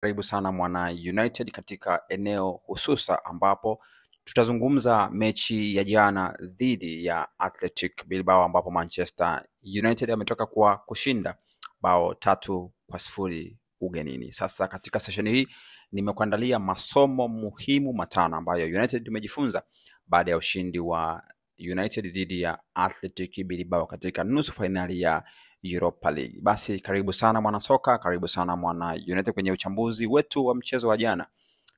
Karibu sana mwana United katika eneo hususa ambapo tutazungumza mechi ya jana dhidi ya Athletic Bilbao ambapo Manchester United ametoka kwa kushinda bao 3-0 ugenini. Sasa katika session hii nimekuandalia masomo muhimu matano ambayo United tumejifunza baada ya ushindi wa United dhidi ya Athletic Bilbao katika nusu fainali ya Europa League. Basi karibu sana mwanasoka, karibu sana mwana United kwenye uchambuzi wetu wa mchezo wa jana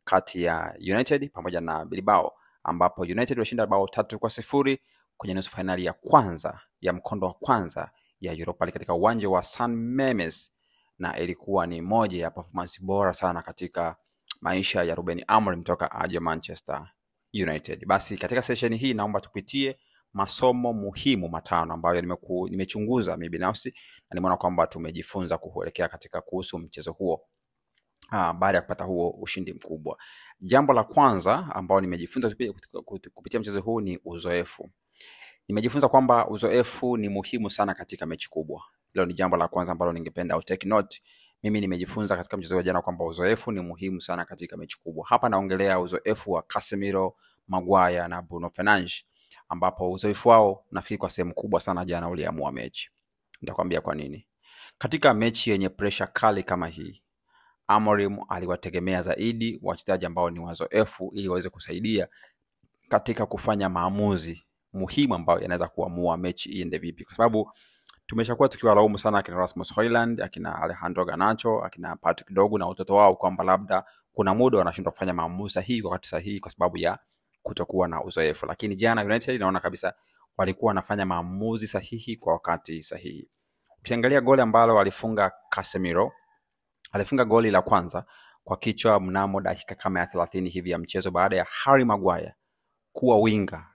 kati ya United pamoja na Bilbao ambapo United walishinda bao 3-0 kwenye nusu fainali ya kwanza ya mkondo wa kwanza ya Europa League katika uwanja wa San Mamés, na ilikuwa ni moja ya performance bora sana katika maisha ya Ruben Amorim toka aje Manchester United. Basi katika session hii naomba tupitie masomo muhimu matano ambayo nimechunguza mimi binafsi na nimeona kwamba tumejifunza kuelekea katika kuhusu mchezo huo baada ya kupata huo ushindi mkubwa. Jambo la kwanza ambao nimejifunza kupitia mchezo huu ni uzoefu. Nimejifunza kwamba uzoefu ni muhimu sana katika mechi kubwa. Hilo ni jambo la kwanza ambalo ningependa utake note. Mimi nimejifunza katika mchezo wa jana kwamba uzoefu ni muhimu sana katika mechi kubwa. Hapa naongelea uzoefu wa Casemiro, Maguire na Bruno Fernandes, ambapo uzoefu wao nafikiri kwa sehemu kubwa sana jana uliamua mechi. Nitakwambia kwa nini. Katika mechi yenye pressure kali kama hii, Amorim aliwategemea zaidi wachezaji ambao ni wazoefu ili waweze kusaidia katika kufanya maamuzi muhimu ambayo yanaweza kuamua mechi iende vipi, kwa sababu tumeshakuwa tukiwalaumu sana akina Rasmus Højlund, akina Alejandro Garnacho, akina Patrick Dorgu na watoto wao kwamba labda kuna muda wanashindwa kufanya maamuzi sahihi kwa wakati sahihi kwa sababu ya kutokuwa na uzoefu. Lakini jana United naona kabisa walikuwa wanafanya maamuzi sahihi kwa wakati sahihi. Ukiangalia goli ambalo alifunga Casemiro, alifunga goli la kwanza kwa kichwa mnamo dakika kama ya 30 hivi ya mchezo baada ya Harry Maguire kuwa winga,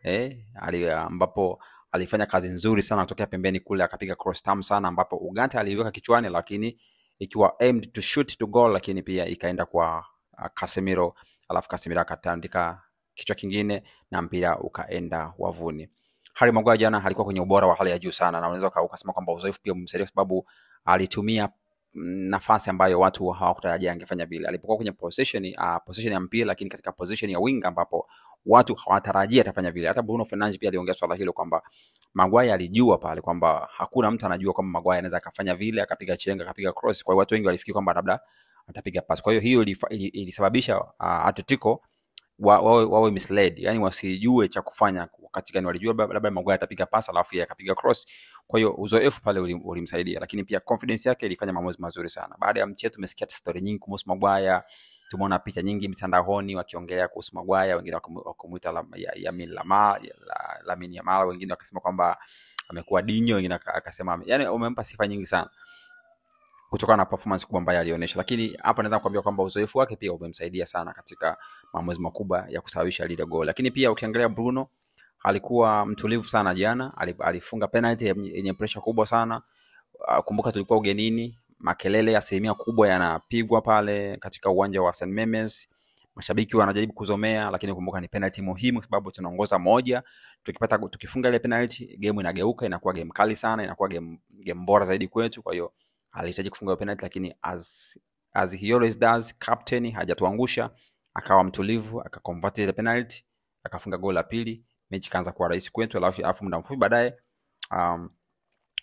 ambapo alifanya kazi nzuri sana kutokea pembeni kule, akapiga cross tamu sana ambapo Ugarte aliiweka kichwani, lakini ikiwa aimed to shoot to goal, lakini pia ikaenda kwa Casemiro, alafu Casemiro akatandika kichwa kingine na mpira ukaenda wavuni. Harry Maguire jana alikuwa kwenye ubora wa hali ya juu sana, na unaweza ukasema kwamba uzoefu pia umemsaidia kwa sababu alitumia nafasi ambayo watu hawakutarajia angefanya vile. Alipokuwa kwenye position ya mpira, lakini katika position ya winga ambapo watu hawatarajia atafanya vile. Hata Bruno Fernandes pia aliongea swala hilo kwamba Maguire alijua pale kwamba hakuna mtu anajua kwamba Maguire anaweza akafanya vile, akapiga chenga, akapiga cross. Kwa hiyo watu wengi walifikiri kwamba labda atapiga pass. Kwa hiyo hiyo ilisababisha Atletico wawe misled, yani wasijue cha kufanya wakati gani. Walijua labda Maguire atapiga pass alafu yeye akapiga cross. Kwa hiyo uzoefu pale ulimsaidia, lakini pia confidence yake ilifanya maamuzi mazuri sana. Baada ya mchezo tumesikia story nyingi kuhusu Maguire, tumeona picha nyingi mitandaoni wakiongelea kuhusu Maguire, wengine wakamuita Lamine Yamal, Lamine Yamal, wengine wakasema kwamba amekuwa dinyo, wengine akasema, yani umempa sifa nyingi sana kutokana na performance kubwa ambayo alionyesha. Lakini hapa naweza kuambia kwamba uzoefu wake pia umemsaidia sana katika maamuzi makubwa ya kusababisha lile goal. Lakini pia ukiangalia Bruno alikuwa mtulivu sana jana, alifunga penalty yenye pressure kubwa sana. Kumbuka tulikuwa ugenini, makelele ya asilimia kubwa yanapigwa pale katika uwanja wa San Mamés. Mashabiki wanajaribu kuzomea, lakini kumbuka ni penalty muhimu kwa sababu tunaongoza 1. Tukifunga ile penalty, game inageuka, inakuwa game kali sana, inakuwa game bora zaidi kwetu. Kwa hiyo alihitaji kufunga hiyo penalty, lakini as he always does, captain hajatuangusha, akawa mtulivu, akaconvert ile penalty, akafunga goli la pili, mechi ikaanza kuwa rahisi kwetu. Alafu muda mfupi baadaye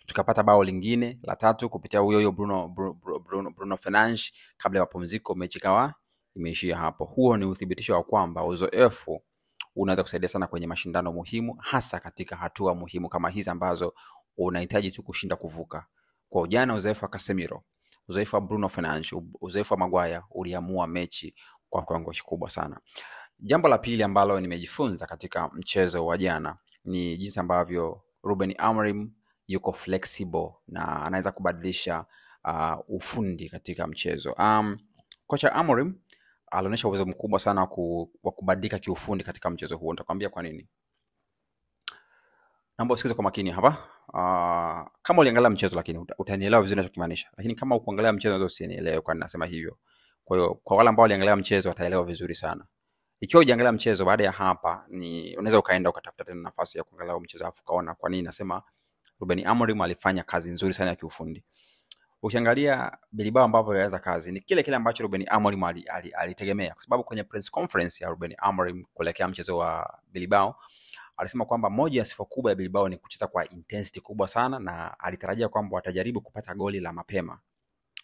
tukapata bao lingine la tatu kupitia huyo huyo Bruno Fernandes kabla ya mapumziko, mechi ikawa imeishia hapo. Huo ni uthibitisho wa kwamba uzoefu unaweza kusaidia sana kwenye mashindano muhimu, hasa katika hatua muhimu kama hizi ambazo unahitaji tu kushinda kuvuka. Kwa ujana, uzoefu wa Casemiro, uzoefu wa Bruno Fernandes, uzoefu wa Maguire uliamua mechi kwa kiwango kikubwa sana. Jambo la pili ambalo nimejifunza katika mchezo wa jana ni jinsi ambavyo Ruben Amorim yuko flexible na anaweza kubadilisha ufundi katika mchezo. Kocha Amorim alionyesha uwezo mkubwa sana wa kubadilika kiufundi katika mchezo huo. Nitakwambia kwa nini. Naomba usikize kwa makini hapa. Kama uliangalia mchezo lakini utanielewa vizuri ninachokimaanisha. Lakini kama hukuangalia mchezo unaweza usinielewe kwa nini nasema hivyo. Kwa hiyo kwa wale ambao waliangalia mchezo wataelewa vizuri sana. Ikiwa hujaangalia mchezo baada ya hapa ni unaweza ukaenda ukatafuta tena nafasi ya kuangalia mchezo afu ukaona kwa nini nasema Ruben Amorim alifanya kazi nzuri sana ya kiufundi. Ukiangalia Bilbao ambapo ilianza kazi ni kile kile ambacho Ruben Amorim alitegemea, kwa sababu kwenye press conference ya Ruben Amorim kuelekea mchezo wa Bilbao alisema kwamba moja ya sifa kubwa ya Bilbao ni kucheza kwa intensity kubwa sana, na alitarajia kwamba watajaribu kupata goli la mapema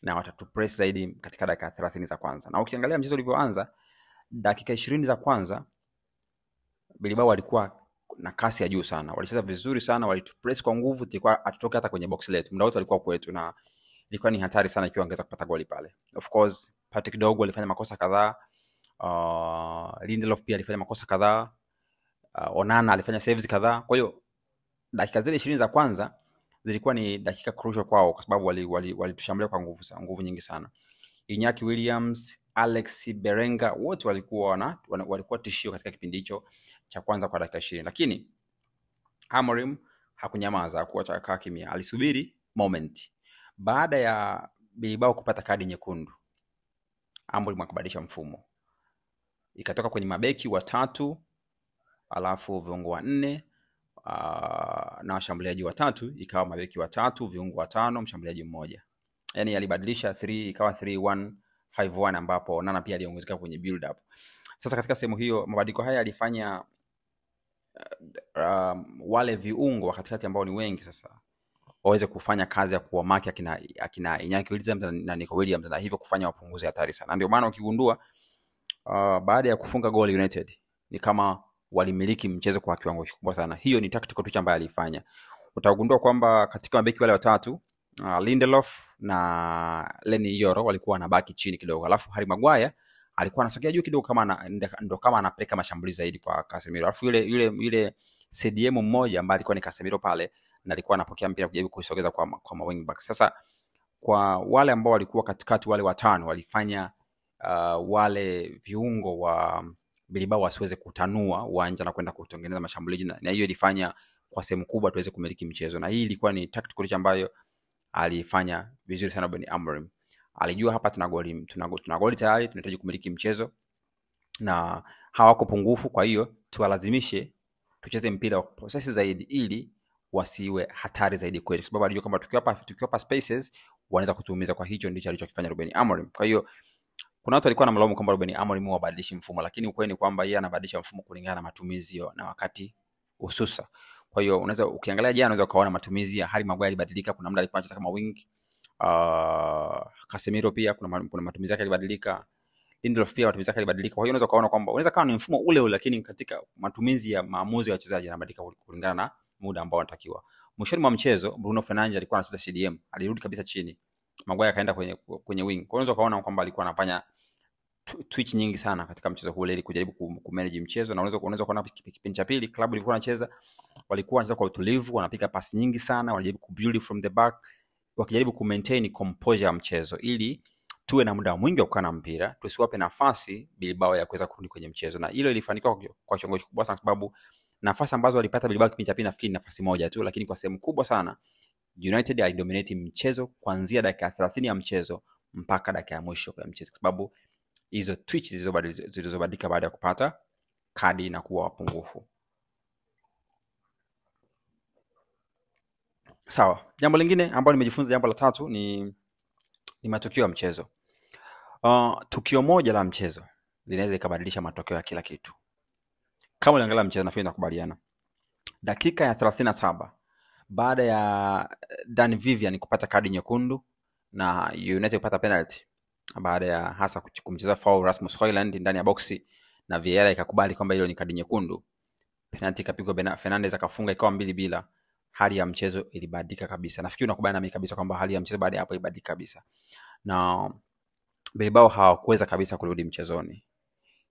na watatupress zaidi katika dakika 30 za kwanza. Na ukiangalia mchezo ulivyoanza, dakika 20 za kwanza Bilbao walikuwa na kasi ya juu sana, walicheza vizuri sana, walitupress kwa nguvu, tulikuwa hatutoki hata kwenye box letu, muda wote walikuwa kwetu, na ilikuwa ni hatari sana ikiwa angeweza kupata goli pale. Of course Patrick Dorgu alifanya makosa kadhaa, Lindelof pia alifanya makosa kadhaa, Onana alifanya saves kadhaa. Kwa hiyo dakika zile 20 za kwanza zilikuwa ni dakika crucial kwao, kwa sababu walitushambulia kwa nguvu sana, nguvu nyingi sana. Iñaki Williams, Alex Berenguer wote walikuwa walikuwa tishio katika kipindi hicho cha kwanza kwa dakika 20. Lakini Amorim hakunyamaza, hakuacha kaa kimya. Alisubiri moment. Baada ya Bilbao kupata kadi nyekundu, Amorim akabadilisha mfumo. Ikatoka kwenye mabeki watatu, alafu viungo wanne, na washambuliaji watatu, ikawa mabeki watatu, viungo watano, mshambuliaji mmoja. Yaani alibadilisha 3 ikawa 3-1-5-1, ambapo Onana pia aliongezeka kwenye build up. Sasa katika sehemu hiyo mabadiliko haya alifanya wale viungo wa katikati ambao ni wengi sasa waweze kufanya kazi ya kuwamaki akina Iñaki Williams na Nico Williams, na hivyo kufanya wapunguze hatari sana. Ndio maana ukigundua baada ya kufunga goal United ni kama walimiliki mchezo kwa kiwango kikubwa sana. Hiyo ni tactical tu ambayo alifanya. Utagundua kwamba katika mabeki wale watatu, Lindelof na Leny Yoro walikuwa wanabaki chini kidogo, alafu Harry Maguire alikuwa anasogea juu kidogo kama ndo kama anapeleka mashambulizi zaidi kwa Casemiro. Alafu yule CDM mmoja ambaye alikuwa ni Casemiro pale, na alikuwa anapokea mpira kujaribu kuisogeza kwa wing back. Sasa kwa wale ambao walikuwa katikati, wale watano walifanya wale viungo wa Bilbao wasiweze kutanua uwanja na kwenda kutengeneza mashambulizi, na hiyo ilifanya kwa sehemu kubwa tuweze kumiliki mchezo. Na hii ilikuwa ni tactical ambayo alifanya vizuri sana Ruben Amorim. Alijua hapa tuna goli, tuna goli tayari, tunahitaji kumiliki mchezo na hawako pungufu, kwa hiyo tuwalazimishe tucheze mpira wa process zaidi ili wasiwe hatari zaidi kwetu, kwa sababu alijua kwamba tukiwapa spaces wanaweza kutuumiza. Kwa hicho ndicho alichokifanya Ruben Amorim. Kwa hiyo kuna watu walikuwa wanamlaumu kwamba Ruben Amorim huwa mfumo, lakini ukweli ni kwamba yeye anabadilisha mfumo kulingana na matumizi na wakati hususa. Kwa hiyo unaweza ukiangalia jana unaweza ukaona matumizi ya Harry Maguire yalibadilika. Kuna muda alikuwa anacheza kama wing. Casemiro pia kuna matumizi yake yalibadilika. Lindelof pia matumizi yake yalibadilika. Kwa hiyo unaweza ukaona kwamba unaweza kawa ni mfumo ule ule, lakini katika matumizi ya maamuzi ya wachezaji yanabadilika kulingana na muda ambao wanatakiwa. Mwishoni mwa mchezo Bruno Fernandes alikuwa anacheza CDM, alirudi kabisa chini. Maguire akaenda kwenye wing. Kwa hiyo unaweza ukaona kwamba alikuwa anafanya twitch nyingi sana katika mchezo ule ili kujaribu kumanage mchezo. Na unaweza kuona kipindi cha pili klabu ilikuwa inacheza, walikuwa wanacheza kwa utulivu, wanapiga pasi nyingi sana, wanajaribu kubuild from the back, wakijaribu kumaintain composure ya mchezo ili tuwe na muda mwingi wa kukaa na mpira, tusiwape nafasi Bilbao ya kuweza kurudi kwenye mchezo. Na hilo ilifanikiwa kwa kiwango kikubwa sana, sababu nafasi ambazo walipata Bilbao kipindi cha pili nafikiri nafasi moja tu, lakini kwa sehemu kubwa sana United alidominate mchezo kuanzia dakika 30 ya mchezo mpaka dakika ya mwisho ya mchezo, kwa sababu hizo twitch zilizobadilika baada ya kupata kadi na kuwa wapungufu. Sawa. Jambo lingine ambalo nimejifunza, jambo la tatu ni matukio ya mchezo. Tukio moja la mchezo linaweza ikabadilisha matokeo ya kila kitu. Kama uliangalia mchezo nafikiri nakubaliana. Dakika ya 37 baada ya Dan Vivian kupata kadi nyekundu na United kupata penalty baada ya hasa kumcheza foul Rasmus Højlund ndani ya boxi na VAR ikakubali kwamba hilo ni kadi nyekundu. Penalty ikapigwa, Fernandes akafunga, ikawa 2-2. Hali ya mchezo ilibadilika kabisa. Nafikiri unakubaliana nami kabisa kwamba hali ya mchezo baada ya hapo ilibadilika kabisa. Na Bilbao hawakuweza kabisa kurudi mchezoni.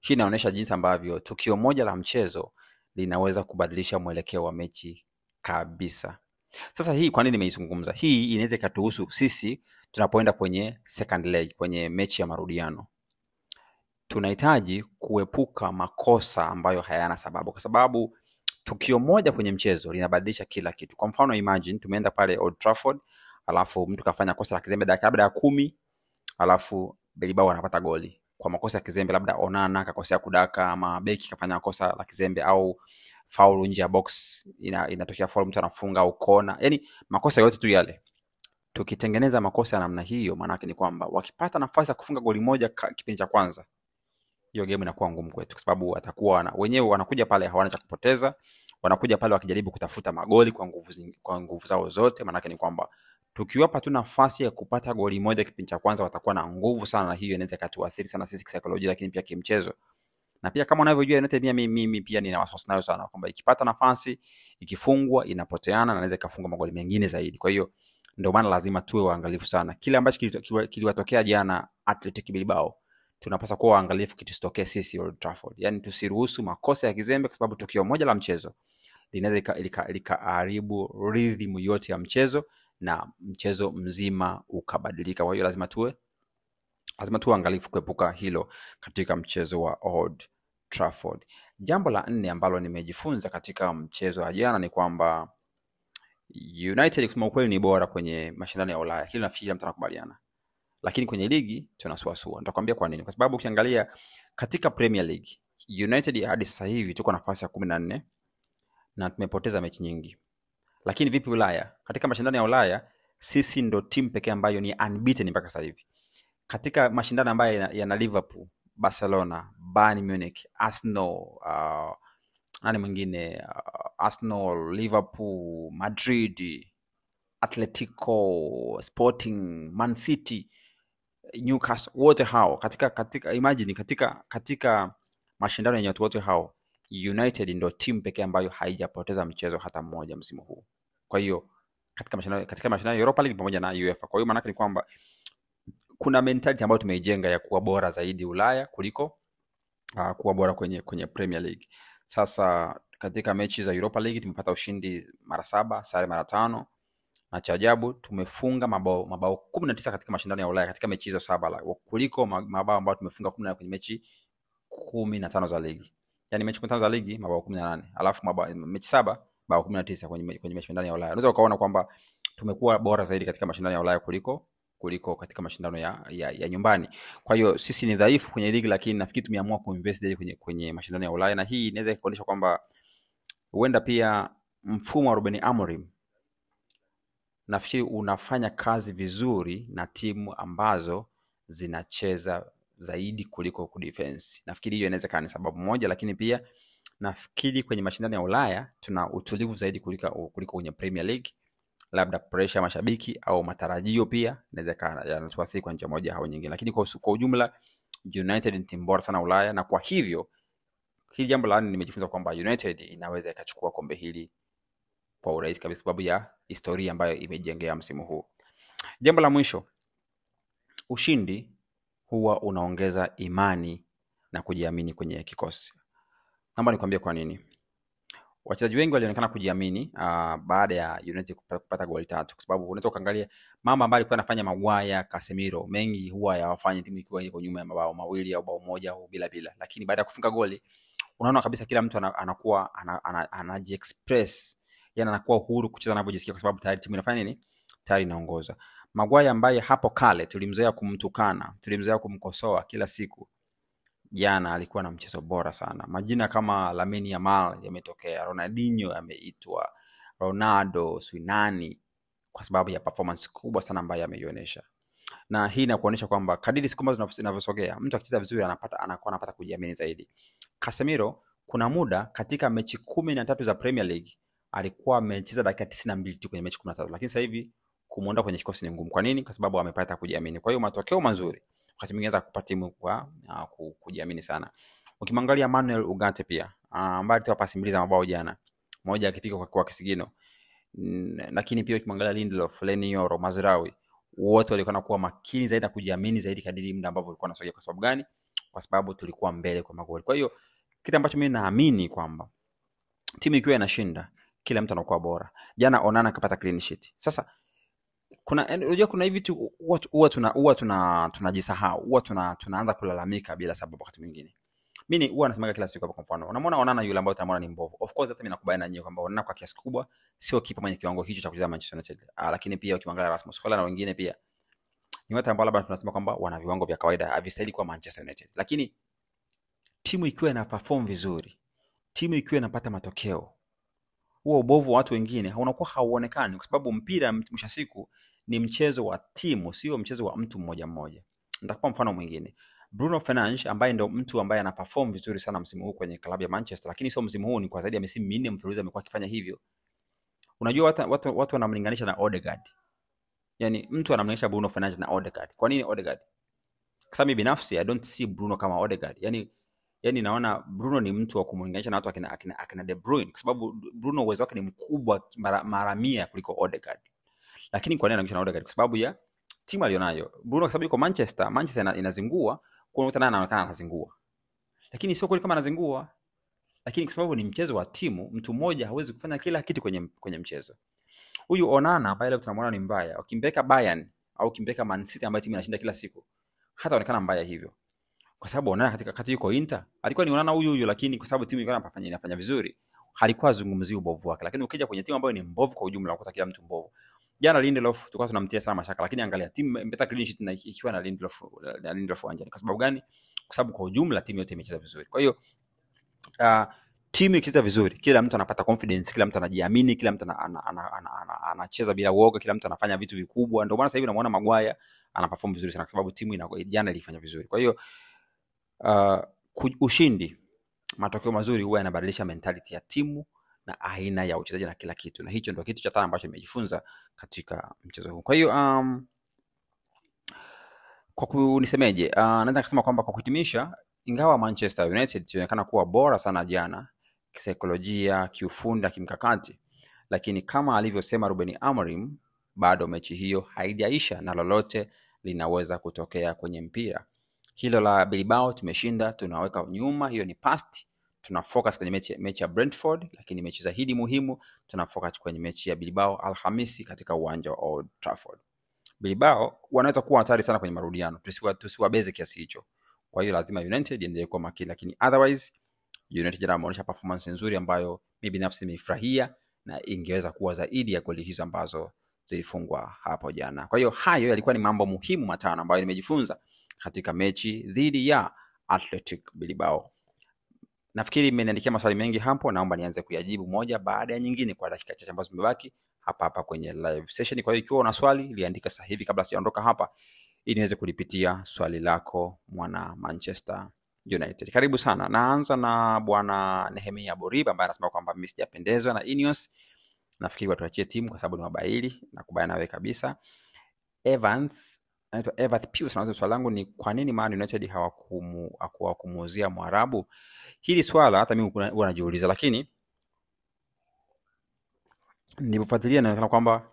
Hii inaonyesha jinsi ambavyo tukio moja la mchezo linaweza kubadilisha mwelekeo wa mechi kabisa. Sasa hii kwa nini nimeizungumza? Hii inaweza ikatuhusu sisi tunapoenda kwenye second leg, kwenye mechi ya marudiano. Tunahitaji kuepuka makosa ambayo hayana sababu, kwa sababu tukio moja kwenye mchezo linabadilisha kila kitu. Kwa mfano, imagine tumeenda pale Old Trafford, alafu mtu kafanya kosa la kizembe dakika labda ya 10, alafu Bilbao anapata goli kwa makosa ya kizembe, labda Onana kakosea kudaka ama beki kafanya kosa la kizembe au faulu nje ya box, inatokea faulu, mtu anafunga au kona, yani makosa yote tu yale. Tukitengeneza makosa ya namna hiyo, maana yake ni kwamba wakipata nafasi ya kufunga goli moja kipindi cha kwanza, hiyo game inakuwa ngumu kwetu, kwa sababu watakuwa wenyewe wanakuja pale hawana cha kupoteza, wanakuja pale wakijaribu kutafuta magoli kwa nguvu zao zote. Maana yake ni kwamba tukiwapa tu nafasi ya kupata goli moja kipindi cha kwanza, watakuwa na nguvu sana, na hiyo inaweza ikatuathiri sana sisi kisaikolojia, lakini pia kimchezo. Na pia kama unavyojua United, pia mimi pia nina wasiwasi nayo sana kwamba ikipata nafasi ikifungwa inapoteana na inaweza ikafunga magoli mengine zaidi. Kwa hiyo ndio maana lazima tuwe waangalifu sana. Kile ambacho kiliwatokea jana Athletic Bilbao, tunapaswa kuwa waangalifu kitusitokee sisi Old Trafford. Yaani tusiruhusu makosa ya kizembe, kwa sababu tukio moja la mchezo linaweza likaharibu rhythm yote ya mchezo na mchezo mzima ukabadilika. Kwa hiyo lazima tuwe waangalifu kuepuka hilo katika mchezo wa Old Trafford. Jambo la nne ambalo nimejifunza katika mchezo wa jana ni kwamba United kusema ukweli ni bora kwenye mashindano ya Ulaya. Hilo nafikiri mtu anakubaliana. Lakini kwenye ligi tunasuasua. Nitakwambia kwa nini. Kwa sababu ukiangalia katika Premier League, United hadi sasa hivi tuko nafasi ya 14 na tumepoteza mechi nyingi. Lakini vipi Ulaya? Katika mashindano ya Ulaya sisi ndo timu pekee ambayo ni unbeaten mpaka sasa hivi. Katika mashindano ambayo yana Liverpool, Barcelona, Bayern Munich, Arsenal, nani mwingine, Arsenal, Liverpool, Madrid, Atletico, Sporting, Man City, Newcastle, wote hao katika imagine katika mashindano yenye watu wote hao, United ndio timu pekee ambayo haijapoteza mchezo hata mmoja msimu huu. Kwa hiyo katika mashindano ya Europa League pamoja na UEFA. Kwa hiyo maana yake ni kwamba kuna mentality ambayo tumeijenga ya kuwa bora zaidi Ulaya kuliko kuwa bora kwenye Premier League. Sasa katika mechi za Europa League tumepata ushindi mara 7, sare mara 5, na cha ajabu tumefunga mabao 19 katika mashindano ya Ulaya katika mechi hizo 7, kuliko mabao ambayo tumefunga 18 kwenye mechi 15 za ligi. Yaani mechi 15 za ligi mabao 18, alafu mechi 7 bao 19 kwenye mashindano ya Ulaya. Unaweza ukaona kwamba tumekuwa bora zaidi katika mashindano ya Ulaya kuliko katika mashindano ya nyumbani. Kwa hiyo sisi ni dhaifu kwenye ligi, lakini nafikiri tumeamua kuinvest zaidi kwenye mashindano ya Ulaya, na hii inaweza kuonyesha kwamba huenda pia mfumo wa Ruben Amorim nafikiri unafanya kazi vizuri na timu ambazo zinacheza zaidi kuliko kudefense. Nafikiri hiyo inaweza kuwa ni sababu moja, lakini pia nafikiri kwenye mashindano ya Ulaya tuna utulivu zaidi kuliko kwenye Premier League. Labda pressure ya mashabiki au matarajio pia inaweza kuwa yanatuathiri kwa njia moja au nyingine. Lakini kwa ujumla United ni timu bora sana Ulaya, na kwa hivyo hili jambo la nne nimejifunza kwamba United inaweza ikachukua kombe hili kwa urahisi kabisa, sababu ya historia ambayo imejengea msimu huu. Jambo la mwisho, ushindi huwa unaongeza imani na kujiamini kwenye kikosi. Naomba nikwambie kwa nini. Wachezaji wengi walionekana kujiamini baada ya United kupata goli 3, kwa sababu unaweza ukaangalia mambo ambayo alikuwa anafanya Maguire, Casemiro, mengi huwa hayawafanyi timu ikiwa iko nyuma ya mabao mawili au bao moja au bila. Lakini baada ya kufunga goli unaona kabisa kila mtu anakuwa anajiexpress, yani anakuwa huru kucheza anavyojisikia, kwa sababu tayari timu inafanya nini? Tayari inaongoza. Maguire ambaye hapo kale tulimzoea kumtukana, tulimzoea kumkosoa kila siku, jana alikuwa na mchezo bora sana. Majina kama Lamine Yamal yametokea, Ronaldinho yameitwa, Ronaldo, Suinani, kwa sababu ya performance kubwa sana ambayo ameionyesha. Na hii inakuonyesha kwamba kadiri siku ambazo zinavyosogea, mtu akicheza vizuri anakuwa anapata kujiamini zaidi. Casemiro kuna muda katika mechi 13 za Premier League alikuwa amecheza dakika 92 tu kwenye mechi 13, lakini sasa hivi kumuondoa kwenye kikosi ni ngumu. Kwa nini? Kwa sababu amepata kujiamini. Kwa hiyo matokeo mazuri wakati mwingine anaweza kupa timu kwa kujiamini sana. Ukimwangalia Manuel Ugarte pia ambaye alitoa pasi mbili za mabao jana, moja akipiga kwa kisigino. Lakini pia ukimwangalia Lindelof, Leny Yoro, Mazraoui, wote walikuwa kuwa makini zaidi na kujiamini zaidi kadiri muda ambavyo walikuwa wanasogea. Kwa sababu gani? Kwa sababu tulikuwa mbele kwa magoli. Kwa hiyo kitu ambacho mimi naamini kwamba timu ikiwa inashinda kila mtu anakuwa bora. Jana Onana akapata clean sheet. Sasa unajua kuna hivi vitu huwa tunajisahau, huwa tunaanza kulalamika bila sababu wakati mwingine. Mimi huwa nasemaga kila siku hapa, kwa mfano, unamwona Onana yule ambaye tunamwona ni mbovu. Of course hata mimi nakubaliana na nyinyi kwamba Onana kwa kiasi kikubwa sio kipa mwenye kiwango hicho cha kucheza Manchester United. Lakini pia ukimwangalia Rasmus Højlund na wengine pia ni watu ambao labda tunasema kwamba wana viwango vya kawaida, havistahili kuwa Manchester United. Lakini timu ikiwa ina perform vizuri, timu ikiwa inapata matokeo, huo ubovu wa watu wengine unakuwa hauonekani, kwa sababu mpira mwisho siku Ni mchezo wa timu, sio mchezo wa mtu mmoja mmoja. Nitakupa mfano mwingine. Bruno Fernandes ambaye ndo mtu ambaye ana perform vizuri sana msimu huu kwenye klabu ya Manchester, lakini sio msimu huu, ni kwa zaidi ya misimu minne mfululizo amekuwa akifanya hivyo. Unajua watu wanamlinganisha na Odegaard. Yaani mtu anamlinganisha Bruno Fernandes na Odegaard. Kwa nini Odegaard? Kwa sababu mimi binafsi I don't see Bruno kama Odegaard. Yaani naona Bruno ni mtu wa kumlinganisha na watu akina De Bruyne, kwa sababu Bruno uwezo wake ni mkubwa mara 100 kuliko Odegaard. Lakini kwa nini analinganisha na Odegaard? Kwa sababu ya timu alionayo. Bruno kwa sababu yuko Manchester, Manchester inazingua, kwa hiyo anaonekana anazingua. Lakini sio kweli kama anazingua. Lakini kwa sababu ni mchezo wa timu, mtu mmoja hawezi kufanya kila kitu kwenye mchezo. Huyu Onana ambaye leo tunamwona ni mbaya, ukimpeleka Bayern au ukimpeleka Man City ambayo timu inashinda kila siku, hataonekana mbaya hivyo. Kwa sababu Onana katika kati yuko Inter, alikuwa ni Onana huyu huyu, lakini kwa sababu timu ilikuwa inafanya vizuri, halikuwa azungumzii ubovu wake. Lakini ukija kwenye timu ambayo ni mbovu kwa ujumla, unakuta kila mtu mbovu. Jana Lindelof tulikuwa tunamtia sana mashaka, lakini angalia timu imepata clean sheet na ikiwa na Lindelof uwanjani. Kwa sababu gani? Kwa sababu kwa ujumla timu yote imecheza vizuri. Kwa hiyo timu ikicheza vizuri, kila mtu anapata confidence, kila mtu anajiamini, kila mtu anacheza bila uoga, kila mtu anafanya vitu vikubwa. Ndio maana sasa hivi unamuona Maguire ana perform vizuri sana, kwa sababu timu jana ilifanya vizuri. Kwa hiyo ushindi, matokeo mazuri huwa yanabadilisha mentality ya timu na aina ya uchezaji na kila kitu, na hicho ndio kitu cha tano ambacho nimejifunza katika mchezo huu. Kwa hiyo kwa kunisemeje, naweza kusema kwamba kwa kuhitimisha, ingawa Manchester United ilionekana kuwa bora sana jana kisaikolojia, kiufundi na kimkakati, lakini kama alivyosema Ruben Amorim, bado mechi hiyo haijaisha na lolote linaweza kutokea kwenye mpira. Hilo la Bilbao tumeshinda, tunaweka nyuma, hiyo ni past. Tuna focus kwenye mechi ya Brentford, lakini mechi zaidi muhimu tuna focus kwenye mechi ya Bilbao Alhamisi katika uwanja wa Old Trafford. Bilbao wanaweza kuwa hatari sana kwenye marudiano, tusiwabeze kiasi hicho. Kwa hiyo lazima United iendelee kuwa makini, lakini otherwise United jana wameonyesha performance nzuri ambayo mimi binafsi nimeifurahia na ingeweza kuwa zaidi ya goli hizo ambazo zilifungwa hapo jana. Kwa hiyo hayo yalikuwa ni mambo muhimu matano ambayo nimejifunza katika mechi dhidi ya Athletic Bilbao. Nafikiri mmeniandikia maswali mengi hapo, naomba nianze kuyajibu moja baada ya nyingine kwa dakika chache ambazo zimebaki hapa hapa kwenye live session. Kwa hiyo ikiwa una swali liandika sasa hivi kabla sijaondoka hapa, ili niweze kulipitia swali lako, mwana Manchester United. Karibu sana. Naanza na bwana Nehemia Boriba ambaye anasema kwamba mimi sijapendezwa na Ineos. Nafikiri watuachie timu kwa sababu ni wabaili, nakubaliana nawe kabisa. Evans anaitwa Everth Pius, anauliza swali langu ni kwa nini Man United hawakumuuzia Mwarabu? Hili swala hata mimi huwa najiuliza, lakini nilipofuatilia inaonekana kwamba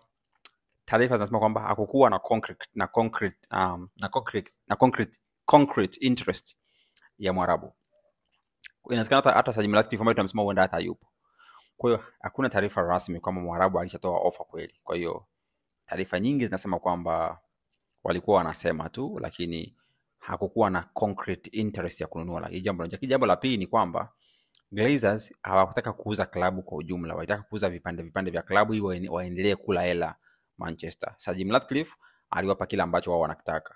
taarifa zinasema kwamba hakukuwa na concrete interest ya Mwarabu. Inawezekana hata Sir Jim Ratcliffe ambaye tunamsema huenda hata hayupo. Kwa hiyo hakuna taarifa rasmi kwamba Mwarabu alishatoa ofa kweli. Kwa hiyo taarifa nyingi zinasema kwamba walikuwa wanasema tu, lakini hakukuwa na concrete interest ya kununua. Lakini jambo la pili ni kwamba Glazers hawakutaka kuuza klabu kwa ujumla, walitaka kuuza vipande vipande vya klabu ili waendelee kula hela Manchester. Sir Jim Ratcliffe aliwapa kila ambacho wao wanakitaka,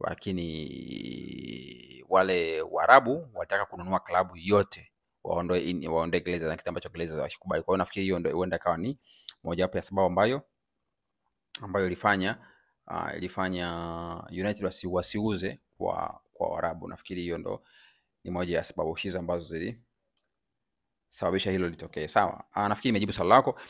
lakini wale Waarabu walitaka kununua klabu yote, waondoe Glazers, na kitu ambacho Glazers hawakubali. Kwa hiyo nafikiri hiyo ndio huenda ikawa ni mojawapo ya sababu ambayo ilifanya United wasiuze kwa Waarabu. Nafikiri hiyo ndo ni moja ya sababu hizo ambazo zilisababisha hilo litokee. Sawa, nafikiri nimejibu swali lako.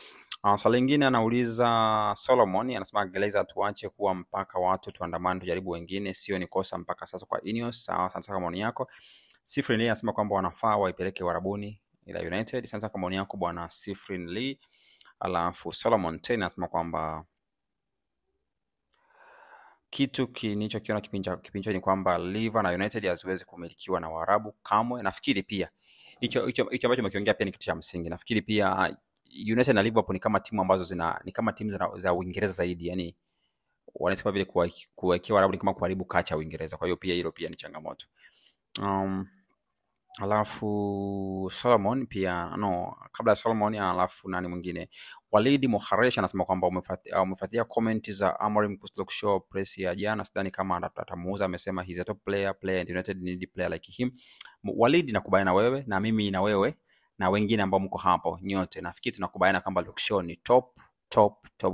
Swali lingine anauliza Solomon, anasema Glazer tuache kuwa mpaka watu tuandamane tujaribu wengine, sio ni kosa mpaka sasa kwa Ineos. Sawa, asante kwa maoni yako. Sifrin Lee anasema kwamba wanafaa waipeleke Warabuni ila United. Asante kwa maoni yako bwana Sifrin Lee. Alafu Solomon tena anasema kwamba kitu kinichokiona kipindi ni kwamba Liverpool na United haziwezi kumilikiwa na Waarabu kamwe. Nafikiri pia hicho ambacho umekiongea pia ni kitu cha msingi. Nafikiri pia United na Liverpool ni kama timu ambazo ni kama timu za Uingereza zaidi, yani wanasema vile kuwekea Waarabu ni kama kuharibu kacha ya Uingereza. Kwa hiyo pia hilo pia ni changamoto. Alafu Solomon pia kabla ya Solomon, alafu nani mwingine, Walid Muharesh anasema kwamba umefuatia comment za Amorim kuhusu Luke Shaw press ya jana, sidhani kama atamuuza. Amesema he's a top player and United need player like him. Walid, nakubaliana wewe na mimi na wewe na wengine ambao mko hapo nyote, nafikiri tunakubaliana kwamba Luke Shaw ni top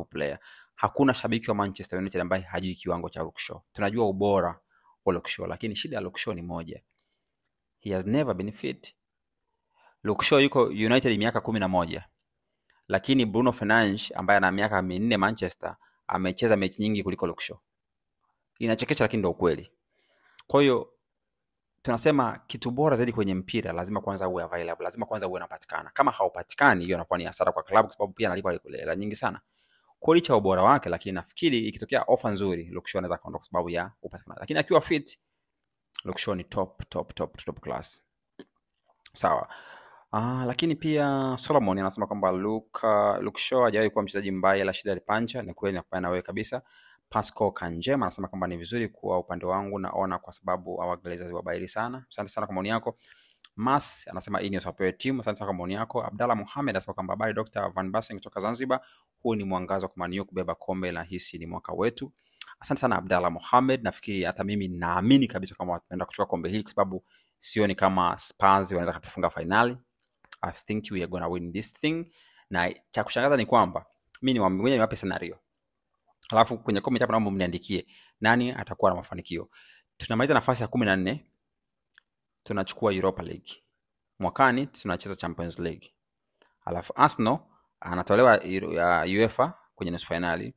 player. Hakuna shabiki wa Manchester United ambaye hajui kiwango cha Luke Shaw. Tunajua ubora wa Luke Shaw, lakini shida ya Luke Shaw ni moja. He has never been fit. Luke Shaw yuko United miaka 11. Lakini Bruno Fernandes ambaye ana miaka 4 Manchester amecheza mechi nyingi kuliko Luke Shaw. Inachekesha lakini ndio ukweli. Kwa hiyo tunasema kitu bora zaidi kwenye mpira lazima kwanza uwe available, lazima kwanza uwe unapatikana. Kama haupatikani, hiyo inakuwa ni hasara kwa klabu kwa sababu pia analipa hela nyingi sana. Kwa licha ubora wake, lakini nafikiri ikitokea ofa nzuri Luke Shaw anaweza kaondoka kwa sababu ya upatikanaji. Lakini akiwa fit, Luke Shaw ni top top top top class. Sawa. Lakini pia Solomon anasema kwamba Luke Shaw hajawahi kuwa mchezaji mbaya ila shida alipancha. Ni kweli, nakubaliana na wewe kabisa. Pascal Kanjema anasema kwamba ni vizuri kuwa upande wangu naona kwa sababu hawa Glazers wabaili sana. Asante sana kwa maoni yako. Mas anasema hii ni support team. Asante sana kwa maoni yako. Abdalla Mohamed anasema kwamba habari Dr. Van Basten kutoka Zanzibar, huu ni mwangazo kwa Man U kubeba kombe la hisi ni mwaka wetu. Asante sana Abdalla Mohamed, nafikiri hata mimi naamini kabisa kama tunaenda kuchukua kombe hili kwa sababu sioni kama Spurs wanaweza kutufunga finali. I think we are gonna win this thing. Na cha kushangaza ni kwamba mimi ngoja niwape scenario. Alafu kwenye comment hapo naomba mniandikie nani atakuwa na mafanikio. Tunamaliza nafasi ya 14, tunachukua Europa League. Mwakani tunacheza Champions League. Alafu Arsenal anatolewa ya UEFA kwenye nusu finali,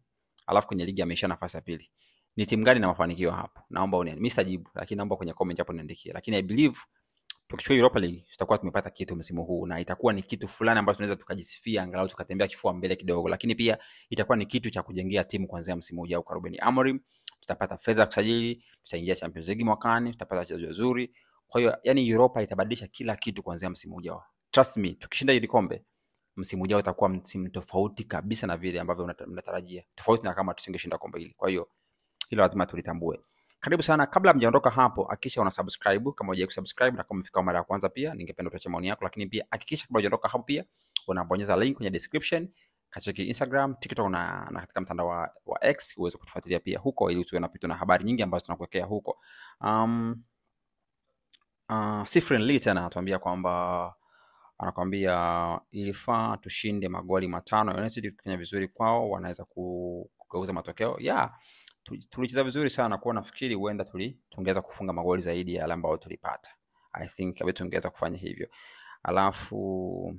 alafu kwenye ligi ameisha nafasi ya pili. Ni timu gani na mafanikio hapo? Naomba uniambie. Mimi sitajibu, lakini naomba kwenye comment hapo niandikie. Lakini I believe tukichukua Europa League tutakuwa tumepata kitu msimu huu, na itakuwa ni kitu fulani ambacho tunaweza tukajisifia, angalau tukatembea kifua mbele kidogo, lakini pia itakuwa ni kitu cha kujengea timu kuanzia msimu ujao kwa Ruben Amorim. Tutapata fedha kusajili, tutaingia Champions League mwakani, tutapata wachezaji wazuri. Kwa hiyo yani Europa itabadilisha kila kitu kuanzia msimu ujao. Trust me, tukishinda hili kombe msimu ujao utakuwa msimu tofauti kabisa na vile ambavyo mnatarajia, tofauti na kama tusingeshinda kombe hili. Kwa hiyo hilo lazima tulitambue. Karibu sana. Kabla mjaondoka hapo, hakikisha una subscribe kama hujawahi kusubscribe, na kama umefika mara ya kwanza pia ningependa utuache maoni yako, lakini pia hakikisha kabla hujaondoka hapo pia unabonyeza link kwenye description, kacheki Instagram, TikTok na katika mtandao wa X uweze kutufuatilia pia huko ili usiwe unapitwa na habari nyingi ambazo tunakuwekea huko. Sifrin Lee tena anatuambia kwamba anakuambia ilifaa tushinde magoli 5. United tukifanya vizuri kwao wanaweza kugeuza matokeo. Yeah, tulicheza vizuri sana, kwa nafikiri huenda tungeweza kufunga magoli zaidi ya yale ambayo tulipata. I think kabisa tungeweza kufanya hivyo. Alafu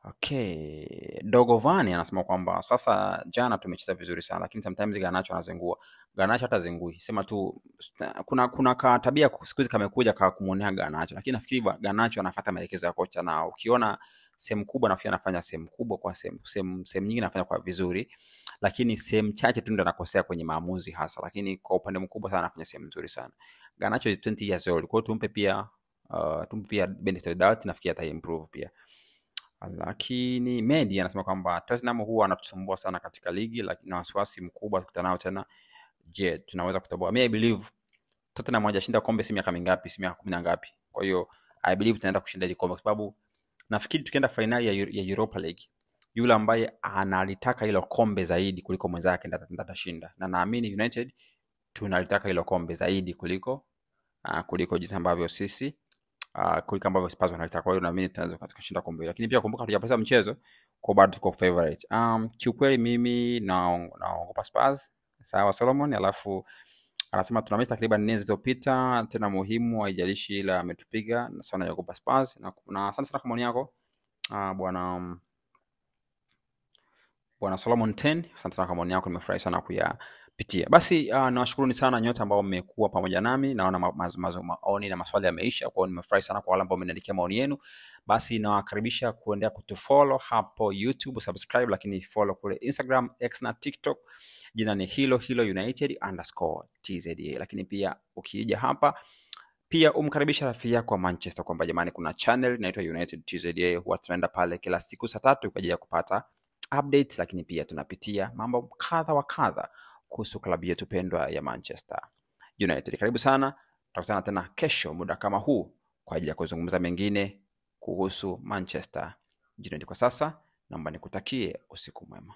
okay, Dogovani anasema kwamba sasa jana tumecheza vizuri sana, lakini sometimes Garnacho anazingua. Garnacho hata zingui. Sema tu kuna ka tabia siku hizi kamekuja ka kumuonea Garnacho, lakini nafikiri Garnacho anafuata maelekezo ya kocha, na ukiona sehemu kubwa nafikiri anafanya sehemu kubwa kwa sehemu nyingi anafanya kwa vizuri, lakini sehemu chache tu ndo anakosea kwenye maamuzi hasa, lakini kwa upande mkubwa sana anafanya sehemu nzuri sana. Garnacho is 20 years old, kwa hiyo tumpe pia benefit of doubt, nafikiri ata improve pia. Lakini Medi anasema kwamba Tottenham huwa anatusumbua sana katika ligi, lakini na wasiwasi mkubwa tukutana nao tena. Je, tunaweza kutoboa? Mimi I believe Tottenham hajashinda kombe si miaka mingapi, si miaka 10 na ngapi. Kwa hiyo I believe tunaenda kushinda ile kombe kwa sababu nafikiri tukienda finali ya Europa League, yule ambaye analitaka hilo kombe zaidi kuliko mwenzake ndiye atashinda. Na naamini United tunalitaka hilo kombe zaidi kuliko jinsi ambavyo sisi kuliko ambavyo Spurs wanalitaka. Kwa hiyo naamini tunaweza tukashinda kombe. Lakini pia kumbuka hatujapoteza mchezo, kwa bado tuko favorite. Kiukweli mimi naogopa Spurs. Sawa Solomon. Alafu anasema tuna mechi takriban 4 zilizopita, tena muhimu, haijalishi ila ametupiga na sana naogopa Spurs. Na asante sana kwa maoni yako bwana Solomon 10. Asante sana kwa maoni yako, nimefurahi sana kuyapitia. Basi nawashukuruni sana nyote ambao mmekuwa pamoja nami. Naona maoni na maswali yameisha, kwa hiyo nimefurahi sana kwa wale ambao mmeniandikia maoni yenu. Basi nawakaribisha kuendelea kutufollow hapo YouTube, subscribe, lakini follow kule Instagram, X na TikTok. Jina ni hilo hilo United_TZA. Lakini pia ukija hapa pia umkaribisha rafiki yako wa Manchester kwamba jamani kuna channel inaitwa United TZA, huwa tunaenda pale kila siku saa 3 kwa ajili ya kupata updates, lakini pia tunapitia mambo kadha wa kadha kuhusu klabu yetu pendwa ya Manchester United. Karibu sana, tutakutana tena kesho muda kama huu kwa ajili ya kuzungumza mengine kuhusu Manchester United. Kwa sasa naomba nikutakie usiku mwema.